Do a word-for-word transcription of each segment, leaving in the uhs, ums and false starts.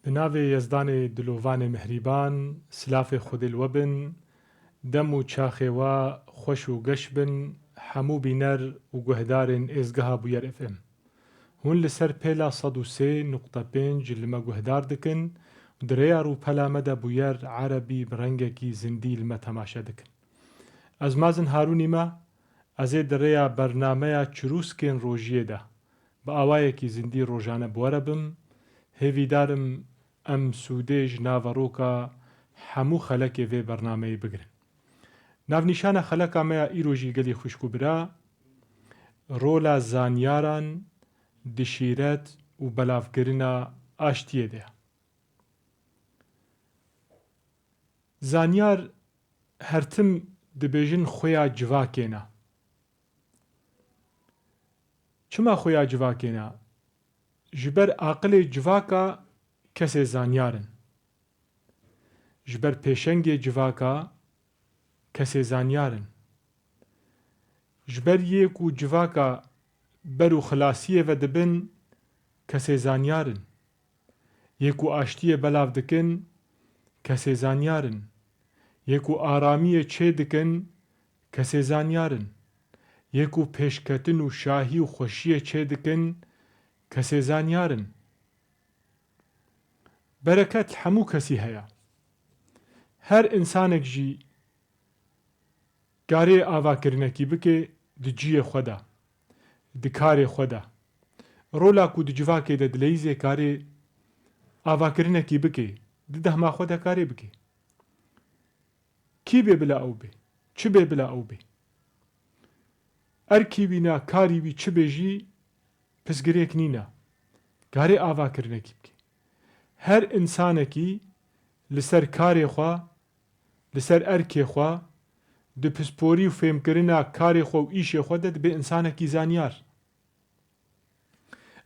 Bi navê Yezdanê Dilovanê Mihrîban, silafê Xwedê li we bin, dem û çaxê we xweş û geş bin, hemû bîner û guhdarên Êzgeha Bûyer F M. Hûn li ser pêla sed û sê nuqte pênc li me guhdar dikin û di rêya rûpela me de bûyer erebî bi rengekî zindî li me temaşe dikin. Ez Mazin Harûnî me, ez ê di rêya bernameya Çirûskên Rojiyê de bi awayekî zindî rojane bi we re bim. Hêvîdar im em sûdê ji naveroka hemû xelekê vê bernameyê bigirin. Navnîşana xeleka me ya îro jî gelî xwişk û bira, rola zanyaran di şîret û belavkirina aştiyê de ye. Zanyar her tim dibêjin xuya civakê ne. Çima xuya civakê ne? Ji ber aqilê civaka kesê zanyar in. Ji ber pêşengê civaka kesê zanyar in. Ji ber yê ku civaka ber û xilasiyê ve dibin, kesê zanyar in. Yê ku aştiyê belav dikin, kesê zanyar in. Yê ku aramiyê çê dikin, kesê zanyar in. Yê ku pêşketin û şahî û xweşiyê çê dikin, kesê zanyar in. Bereket li hemû kesî heye. Her însanek jî karê avakirinekî bike di ciyê xwe de, di karê xwe de. Rola ku di civakê de dileyîzê karê avakirinekî bike, di dehma xwe de karê bike. Kî bê bila ew bê? Çi bê bila ew bê? Erkî wî na, karî wî çi bê jî, pisgirêk nîne. Karê avakirinekî bike. Her însanekî li ser karê xwe, li ser erkê xwe, di pisporî û fêmkirina karê xwe û îşê xwe de dibe însanekî zanyar.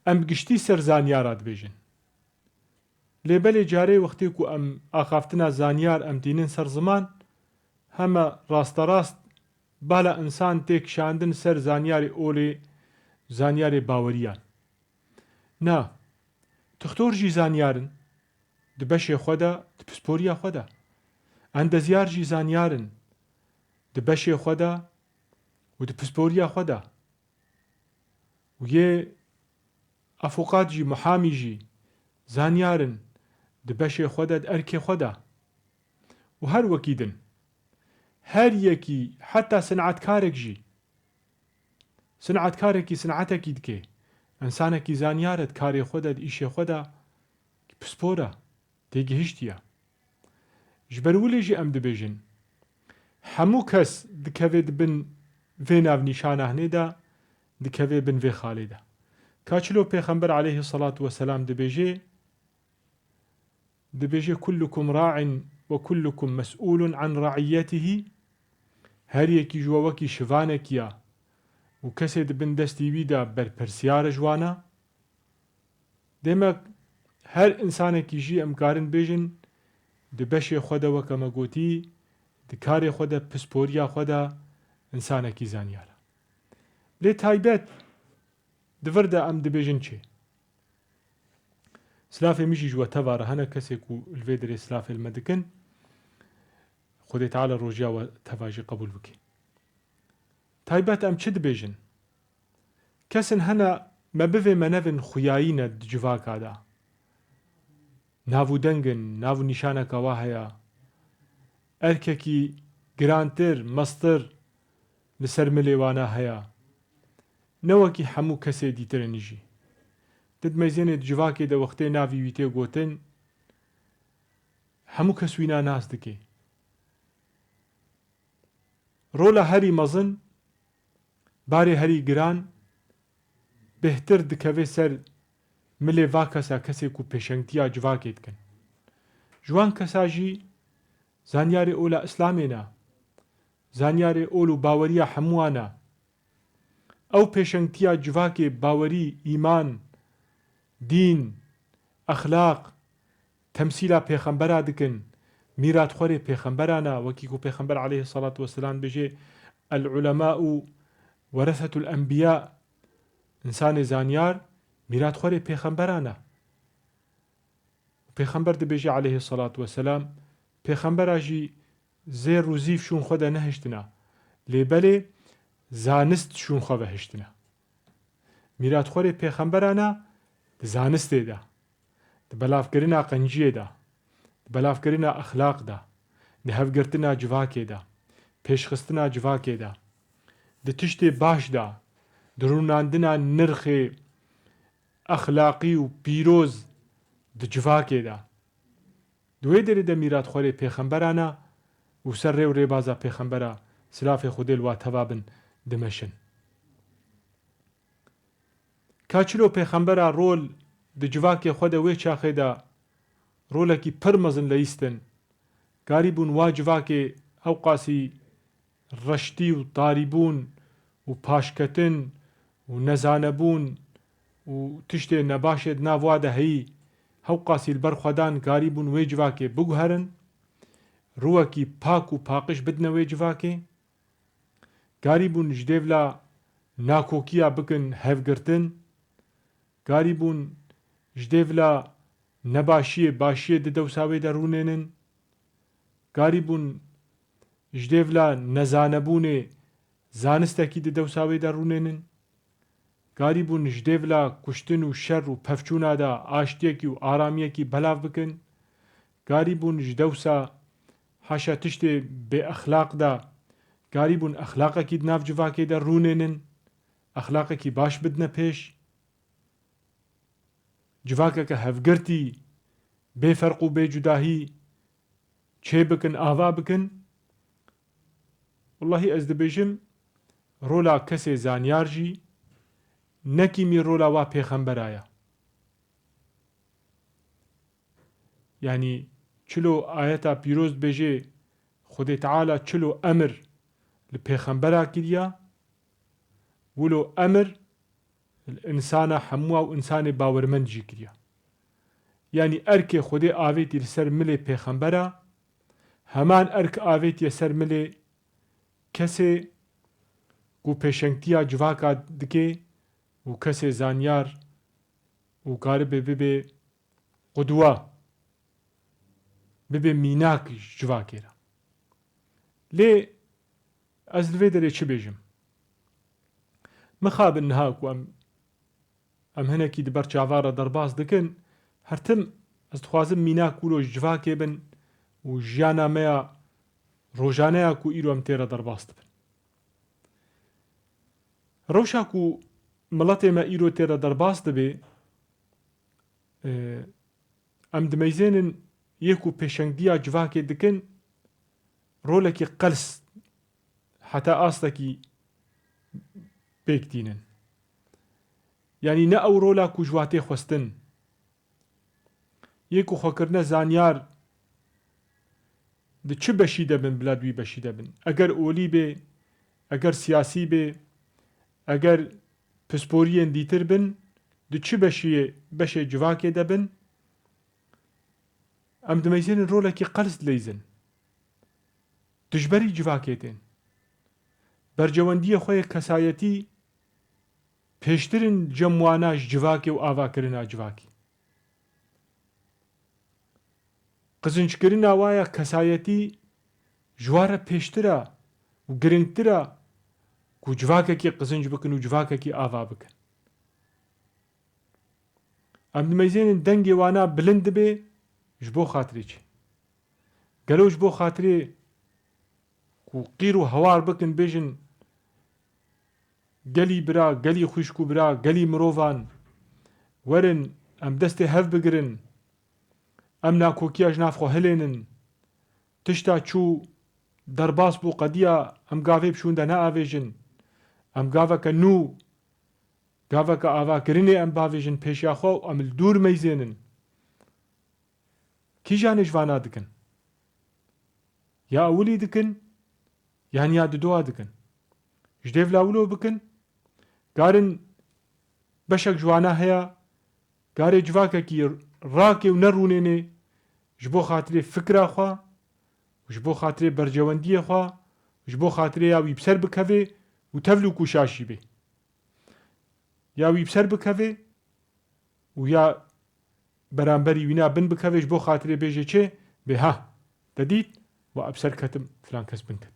Em bi giştî ser zanyara dibêjin. Lê belê carê wextê ku em axaftina zanyar em tînin ser ziman, heme rasterast bala însan tê kişandin ser zanyarê olê, zanyarê baweriyan. Na, tixtor jî zanyar in, di beşê xwe de, di pisporiya xwe de. Endezyar jî zanyar in, di beşê xwe de û di pisporiya xwe de. Û yê afuqat jî, muhamî jî zanyar in, di beşê xwe de, di erkê xwe de. Û her wekî din. Her yekî, heta sinetkarek jî, sinetkarekî sinetekî dike, însanekî zanyar e, di karê xwe de, di îşê xwe de, pispor e, têgihiştiye. Ji ber wilê jî em dibêjin, hemû kes dikeve di bin vê navnîşana hinê de, dikeve bin vê xalê de. Ka çilo Pêxember aleyhisselatu vesselam dibêje, dibêje, "Kullukum ra'in ve kullukum mes'ulun an ra'iyyetihi." Her yekî ji we wekî şivanekî ya û kesê di bin destî wî de berpirsiyar e ji wan e. Demek her însanekî jî em karin bêjin, di beşê xwe de, weke me gotî, di karê xwe de, pisporiya xwe de însanekî zanyar e. Lê taybet di vir de em dibêjin çi? Silafê min jî ji we teva re hene, kesê ku li vê derê silafê li me dikin, Xwedê Teala rojiya we teva jî qebûl bike. Taybet em çi dibêjin? Kesin hene me bivê me nevin xuyayî ne di civaka de. Nav û deng in, nav û nîşaneka wa heye. Erkekî girantir, mestir li ser milê wana heye. Ne wekî hemû kesê dîtirin jî. Tu dimeyzênê di civakê de wextê navî wî tê gotin, hemû kes wîna nas dike. Rola herî mezin, barê herî giran, bêhtir dikeve ser milê va kesa, kesê ku pêşengtiya civakê dikin. Ji wan kesa jî zanyarê ola Îslamê ne, zanyarê ol û baweriya hemûyan e. Ew pêşengtiya civakê bawerî, îman, dîn, exlaq, temsîla pêxembera dikin, mîratxwerê pêxemberan e, wekî ku Pêxember aleyhisselatu vesselam dibêje, "El ulema'u weresetul enbiya", însanê zanyar mîratxwerê pêxemberan e. Pêxember dibêje aleyhisselatu vesselam, pêxembera jî zêr û zîv şûn xwe de nehiştina. Lê belê zanist şûn xwe ve hiştina. Mîratxwerê pêxemberana di zanistê de, di belavkirina qenciyê de, di belavkirina exlaq de, di hevgirtina civakê de, pêşxistina civakê de, di tiştê baş de, di rûnandina nirxê exlaqî û pîroz di civakê de. Di wê derê de mîratxwerê pêxemberana û ser rê û rêbaza pêxembera, silafê Xwedê li wa teva bin, dimeşin. Ka çilo pêxembera rol di civakê xwe de wê çaxê de rolekî pir mezin leyîstin. Karîbûn wa civakê hewqasî reştî û tarîbûn û paşketin û nezanebûn û tiştê nebaşê di nav wa de heyî, hewqasî li ber xwe dan karîbûn wê civakê biguherin, rûwekî pak û paqij bidine wê civakê. Karîbûn ji dêvla nakokiya bikin hevgirtin. Karîbûn ji dêvla nebaşiyê başiyê di dewsa wê de rûnênin. Karîbûn ji dêvla nezanebûnê zanistekî di dewsa wê de rûnênin. Karîbûn ji dêvla kuştin û şer û pevçûna de aştiyekî û aramiyekî belav bikin. Karîbûn ji dewsa haşa tiştê bêexlaq de, karîbûn exlaqekî di nav civakê de rûnênin, exlaqekî baş bidine pêş. Civakeke hevgirtî, bê ferq û bê cudahî çê bikin, ava bikin. Wellahî ez dibêjim, rola kesê zanyar jî ne kîmî rola wa pêxembera ye. Yanî çilo ayeta pîroz dibêje, Xwedê Teala çilo emir li pêxembera kiriya, wilo emir li însana hemûa û însanê bawermend jî kiriya. Yanî erkê Xwedê avêtî li ser milê pêxembera, heman erk avêtiye ser milê kesê ku pêşengtiya civaka dike û kesê zanyar û karibe bibe qudwa, bibe mînak ji civakê re. Lê ez li vê derê çi bêjim? Mixabin niha ku em, em hinekî di ber çavan re derbas dikin, her tim ez dixwazim mînak wilo ji civakê bin û jiyana me ya rojaneya ku îro em tê re derbas dibin. Rewşa ku miletê me îro tê re derbas dibe, e, em dimeyzênin yê ku pêşengdiya civakê dikin, rolekî qels heta astekî pêk tînin. Yanî ne ew rola ku ji wa tê xwestin. Yê ku xwe kirine zanyar, di çi beşî de bin, bila di wî beşî de bin. Eger olî bê, eger siyasî bê, eger pisporiyên dîtir bin, di çi beşiyê, beşê civakê de bin, em dimeyzênin rolekî qels dileyzin. Tu ji berî civakê tên. Bercewendiyê xwe yê kesayetî pêştir in cem wana ji civakê û avakirina civakê. Qizinckirina wa ya kesayetî ji wa re pêştir e û giringtir e ku civakekî qizinc bikin û civakekî ava bikin. Em dimeyzênin dengê wana bilind dibe ji bo xatirê çi? Gelo ji bo xatirê ku qîr û hewar bikin, bêjin, gelî bira, gelî xwişk û bira, gelî mirovan, werin em destê hev bigirin, em nakokiya ji nav xwe hilênin, tişta çû derbas bû qediya, em gavê bi şûnde neavêjin, em gaveke nû, gaveke avakirinê em bavêjin pêşiya xwe û em li dûr meyzênin. Kîjanê ji vana dikin? Ya ewilî dikin, yan ya didoa dikin. Ji dêvla wilo bikin, karin beşek ji wana heye, karê civakekî rakê û nerûnênê ji bo xatirê fikra xwe, ji bo xatirê bercewendiyê xwe, ji bo xatirê ya wî bi ser bikeve û tevlû ku şaşî bê. Ya wî bi ser bikeve û ya beramberî wîna bin bikeve, ji bo xatirê bêje çê, bê ha, te dît, wa eb ser ketim, filan kes bin ket.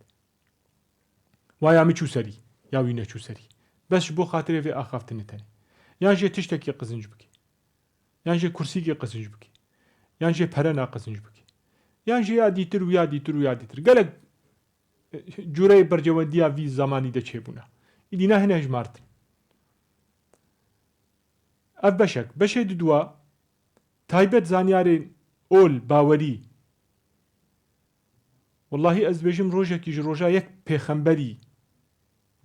Wa ya min çû serî, ya wî neçû serî. Bes ji bo xatirê vê axaftinê tenê. Yan jê tiştekî qizinc bike. Yan jê kursîkê qizinc bike. Yan jê perena qizinc bike. Yan jê ya dîtir û ya dîtir û ya dîtir. Gelek, e, cûreyê bercewendiya vî zemanî de çêbûna. Îdî nahêne hejmartin. Ev beşek. Beşê didua taybet zanyarên ol, bawerî. Wellahî ez dibêjim rojekî ji roja yek pêxemberî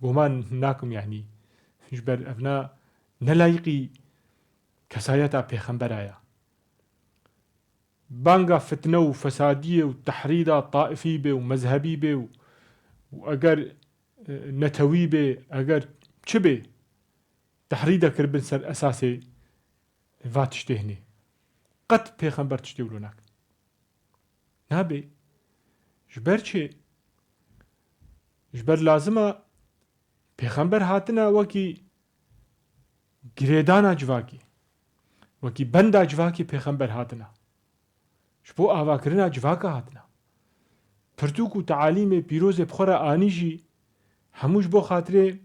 guman nakim, yanî ji ber evna nelayiqî kesayeta pêxembera ya. Banga fitne û fesadiyê û tehrîda taifî bê û mezhebî bê û, û eger, e, netewî bê, eger çi bê, tehrîde kiribin ser esasê va tiştê hinê. Qet pêxember tiştê wilo nakin. Nabê. Ji ber çi? Ji ber lazima pêxember hatina wekî girêdana civakê, wekî benda civakê pêxember hatina. Ji bo avakirina civaka hatina. Pirtûk û tealîmê pîrozê bi xwe re anî jî hemû ji bo xatirê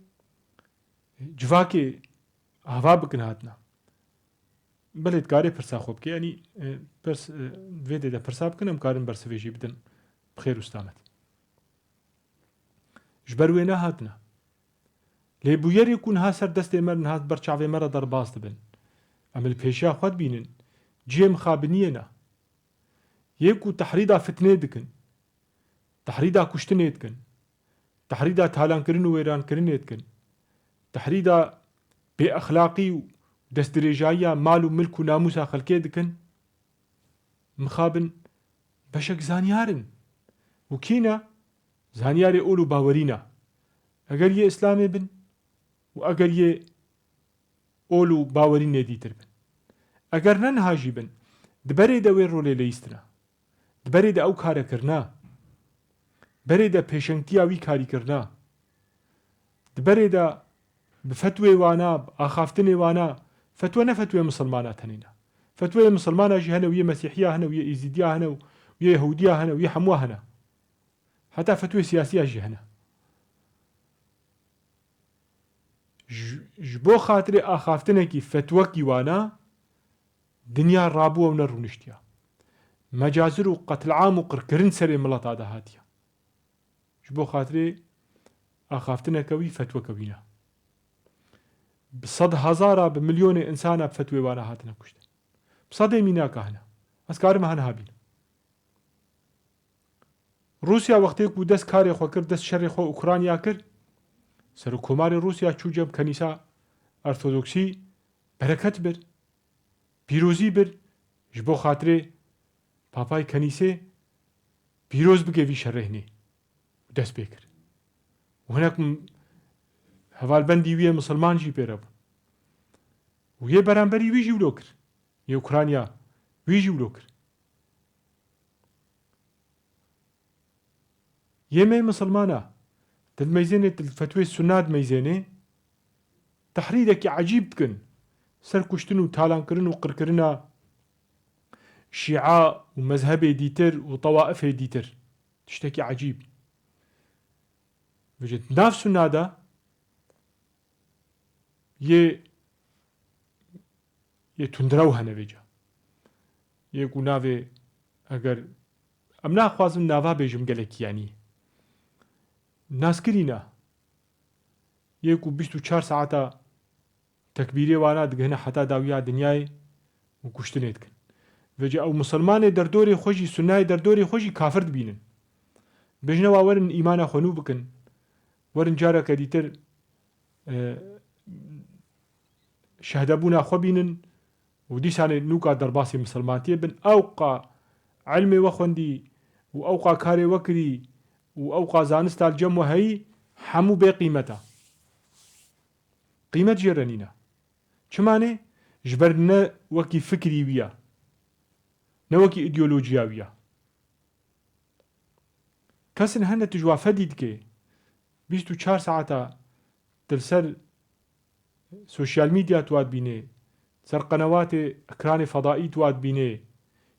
civakê ava bikin hatina. Belê dikarê pirsa xwe bike, yanî, e, pirs, e, vê dê de pirsa bikin, em karin bersivê jî bidin bi xêr û selamet. Ji ber wê nehatine. Lê bûyerê ku niha ser destê me, niha ber çavê me re derbas dibin. Em li pêşiya xwe dibînin. Cihê mixabiniyê ne. Yê ku tehrîda fitnê dikin. Tehrîda kuştinê dikin. Tehrîda talankirin û wêrankirinê dikin. Tehrîda bêexlaqî û destdirêjayiya mal û milk û namûsa xelkê dikin. Mixabin beşek zanyar in. Û kî ne? Zanyarê ol û bawerî ne. Eger yê Îslamê bin û eger yê ol û bawerî nêdîtir bin. Eger ne niha jî bin, di berê de wê rolê leyîstina. Di berê de ew kare kirina. Berê de pêşengtiya wî karî kirina. Di berê de bi fetwê wana, bi axaftinê wana, fetwe ne fetwê misilmana tenê ne. Fetweyê misilmana jî hene û yê mesîhiya hene û yê êzîdiya hene û yê yehûdiya hene û yê hemûa hene. Heta fetwê siyasiya jî hene. Ji, ji bo xatirê axaftinekî fetwekî wana, dinya rabû ew nerûniştiya. Mecazir û qetliam û qirkirin serê mileta de hatiye. Ji bo xatirê axaftineke wî, fetweke wî ne. Bi sed hezara, bi milyonê insana bi fetwê wana hatine kuştin. Bi sedê mînaka hene. Ez karim hene ha bînim. Rûsya wextê ku dest karê xwe kir, dest şerê xwe Ukrayna kir, serokkomarê Rûsya çû cem kenîsa ortodoksî, bereket bir, pîrozî bir, ji bo xatirê papay kenîsê pîroz bike vî şerê hinê û dest pê kir. Û hinek m-, hevalbendî wî yê misilman jî pê re bû. Û yê beramberî wî jî wilo kir. Yê Ukrayna wî jî wilo kir. Yê me misilmana, tu dimeyzênê, tu fetwê sunna dimeyzênê, tehrîdekî ecîb dikin ser kuştin û talankirin û qirkirina şîa û mezhebê dîtir û tewaifê dîtir. Tiştekî ecîb. Vêce di nav sunna de yê, yê tundrew hene vêca. Yê ku navê, eger em naxwazin nava bêjim gelekî, yanî naskirî ne. Yê ku bîst û çar saeta tekbîrê wana digihine heta dawiya dinyayê û kuştinê dikin. Vêca ew misilmanê derdorê xwe jî, sunnayê derdorê xwe jî kafir dibînin. Bêjine wa werin îmana xwe nû bikin. Werin careke dîtir, e, şehdebûna xwe bînin û dîsanê nûka derbasî misilmantiyê bin. Ewqa ilmê we xwendî û ewqa karê we kirî û ewqa zanista li cem we heyî, hemû bê qîmet e. Qîmet jê re nîne. Çima nê? Ji ber ne wekî fikrî wî ya, ne wekî îdeolojiya wî ya. Kesin hene tu ji wa fedî dikê, bîst û çar saeta tu li ser sosyal medya tu wa dibînê, ser qenewatê ekranê fedaî tu wa dibînê,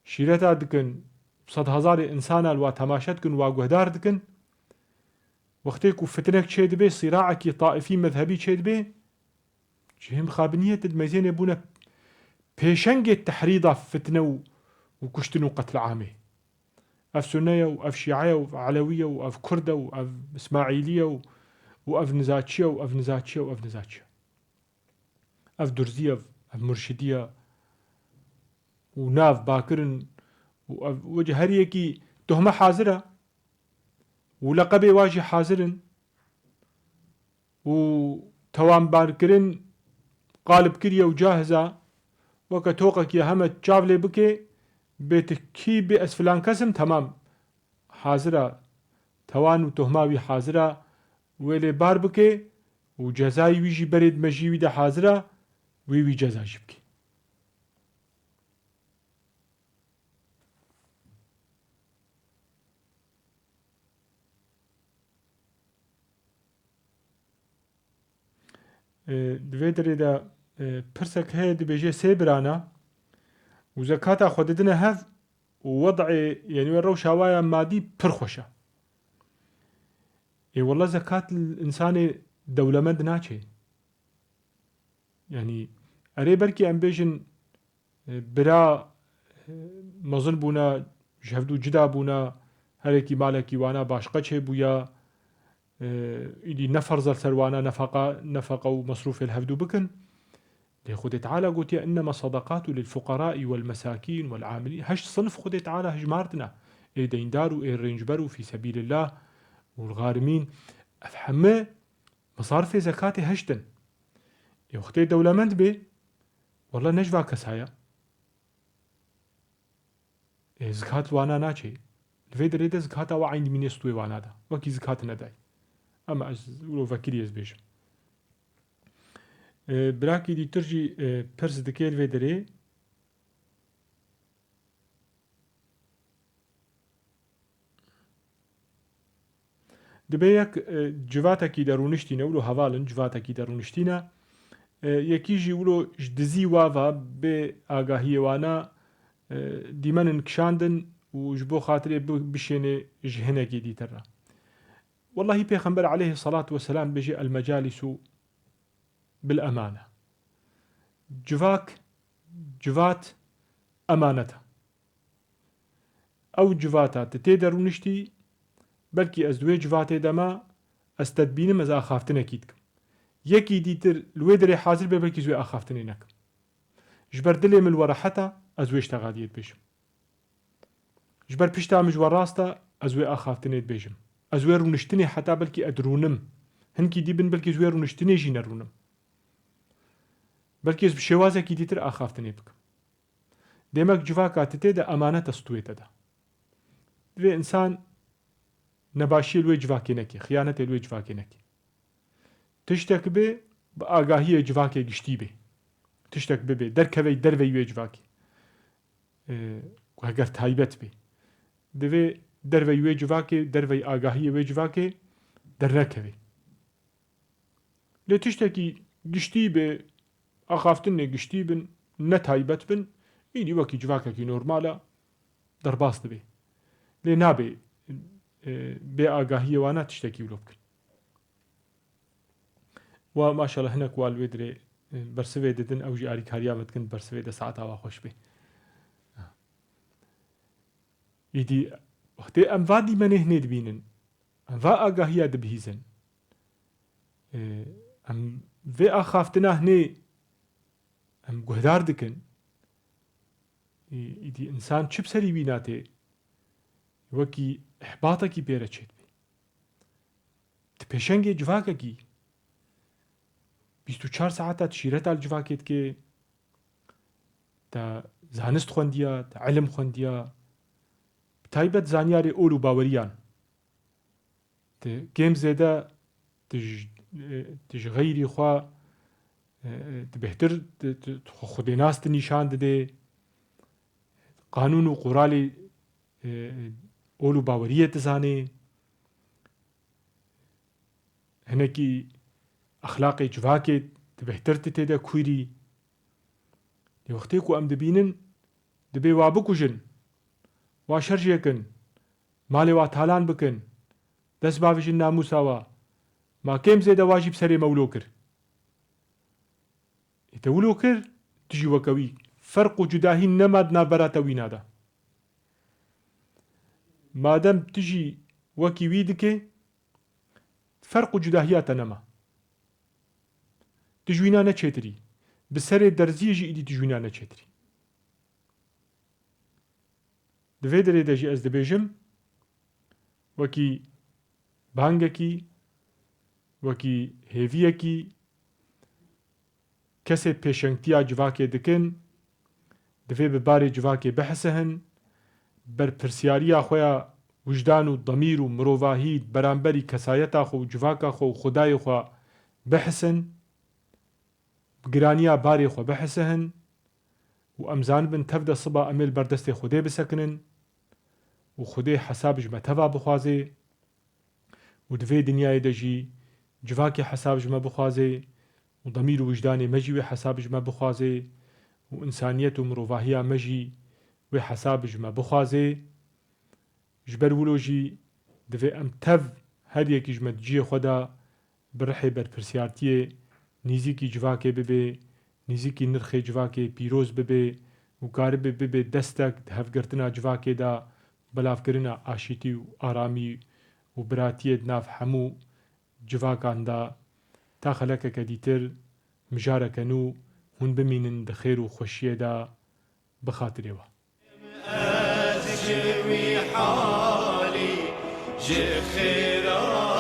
şîreta dikin, sed hezarê insana li wa temaşe dikin, wa guhdar dikin. Wextê ku fitnek çêdibe, sîraekî taifî, mezhebî çêdibe, cihê mixabiniyê tu dimeyzênê bûne pêşengê tehrîda fitne û, û kuştin û qetliamê. Ev Sunne ye û ev Şîe ye û ev Elewî ye û ev Kurd e û ev Îsmaîlî ye û, û ev niza çi ye û ev niza çi ye û ev niza çi ye. Ev Durzî ye, ev Murşidî ye û nav bakirin û ev, wece her yekî tuhme hazir e û leqebê wa jî hazir in û tewanbarkirin qalibkiriye û cahiz e. Weke toqekî heme çav lê bike, bê tu kî bê ez filan kes im, temam. Hazir e, tewan û tohma wî hazir e, wê lê bar bike û cezayê wî jî berê di mejiyê wî de hazir e, wê wî ceza jî bike. E, di vê derê de, e, pirsek heye, dibêje sê birana û zekata xwe didine hev û wed'ê, yanî wê rewşa wa ya madî pir xweş e. Ê wele zekat li însanê dewlemend naçê. Yanî erê belkî em bêjin, e, bira, e, mezin bûna, ji hevdû cida bûna, herekî malekî wana başqe çêbûya, e, îdî ne ferz e li ser wana nefeqa, nefeqa û mesrûfê li hevdû bikin. Lê Xwedê Teala gotiye, "Innema sadaqatu lil fuqarai wel mesakîn wel amilîn." Heşt sinf Xwedê Teala hijmartine. Ê deyndar û ê rêncber û fî sebîlillah û l-garimîn. Ev heme mesarifê zekatê heşt in. Ê wextê dewlemend bê, wele ne ji va kesa ye. Ê, zikat li wana naçê. Li vê derê de zikata wa eyn dimîne stûyê wana de. Wekî zikat nedayî. Ama ez wilo vekirî ez bêjim. Ê, birakî dîtir jî, ê, pirs dike li vê derê. Dibe yek, e, civatekî de rûniştîne, wilo heval in, civatekî de rûniştîne. E, yekî jî wilo ji dizî wa va bê agahiyê wana, e, dîmen in kişandin û ji bo xatirê bi-, bişênê ji hinekî dîtir re. Wellahî Pêxember aleyhi salatu weselam bêje, "El mecalisu bil emane." Civak, civat emanet e. Ew civata tu tê de rûniştî, belkî ez di wê civatê de me, ez te dibînim, ez axaftinekî dikim. Yekî dîtir li wê derê hazir be, belkî ez wê axaftinê nekim. Ji ber dilê min li we rehet e, ez wê ji te gadiyê dibêjim. Ji ber pişta min ji we rast e, ez wê axaftinê dibêjim. Ez wê rûniştinê heta belkî ez dirûnim. Hinkî dî bin belkî ez wê rûniştinê jî nerûnim. Belkî ez bi şêwazekî dîtir axaftinê bikim. Demek civaka tu tê de emanet e stûyê te de. Divê însan nebaşiyê li wê civakê neke, xiyanetê li wê civakê neke. Tiştek bê, bi agahiyê civakê giştî bê. Tiştek bibe, derkeve derveyî wê civakê. Ee, ku heger taybet bê. Divê derveyî wê civakê, derveyî agahiyê wê civakê dernekeve. Lê tiştekî giştî be, axaftinê giştî bin, ne taybet bin, îdî wekî civakekî normal e, derbas dibe. Lê nabe, e, bê agahiyê wana tiştekî wilo bikin. Wa maşallah hinek wa li wê dirê, e, bersivê didin, ew jî alîkariya me dikin, bersivê de saeta wa xweş be. Îdî wextê em va dîmenê hinê dibînin, em va agahiya dibihîzin, e, em vê axaftina hinê em guhdar dikin, e, îdî însan çi bi serî wî natê, wekî ihbatekî pê re çêdibe. Di pêşengê civakekî bîst û çar saeta tu şîreta li civakê dikê, te zanist xwendiya, te ilim xwendiya, bi taybet zanyarê ol û baweriyan. Tu kêm zêde tu ji, tu ji xeyrî xwe, e, tu bêhtir, tu, tu, tu xwe xwedênas tu nîşan didê. Qanûn û quralê, e, ol û baweriyê tu zanê. Hinekî exlaqê civakê tu bêhtir tu tê de kûrî. Lê wextê ku em dibînin, dibê wa bikujin, wa şerjêkin, malê wa talan bikin, dest bavêjin namûsa wa, ma kêm zêde wa jî bi serê me wilo kir. Ê te wilo kir, tu jî weke wî. Ferq û cudahî nema di navbera te wîna de. Madem tu jî wekî wî dike, ferq û cudahiya te nema. Tu ji wîna ne çêtirî. Bi serê derziyê jî îdî tu ji wîna ne çêtirî. Di vê derê de jî ez dibêjim, wekî bangekî, wekî hêviyekî, kesê pêşengtiya civakê dikin, divê bi barê civakê bihisihin, berpirsiyariya xwe ya wijdan û demîr û mirovahî beramberî kesayeta xwe û civaka xwe û Xwedayê xwe bihisin, bi giraniya barê xwe bihisihin û em zanibin tev de siba em ê li ber destê Xwedê bisekinin û Xwedê hesab ji me teva bixwazê û di vê dinyayê de jî civakê hesab ji me bixwazê û demîr û wijdanê me jî wê hesab ji me bixwazê û însaniyet û mirovahiya me jî wê hesab ji me bixwazê. Ji ber wilo jî divê em tev her yekî ji me di cihê xwe de bi rihê berpirsiyartiyê nîzîkî civakê bibe, nîzîkî nirxê civakê pîroz bibe û karibe bibe destek di hevgirtina civakê de, belavkirina aşîtî û aramî û biratiyê di nav hemû civakan de. Ta xelekeke dîtir, mijareke nû hûn bimînin di xêr û xweşiyê de. Bi xatirê we. Ez ji wî halî, ji xêra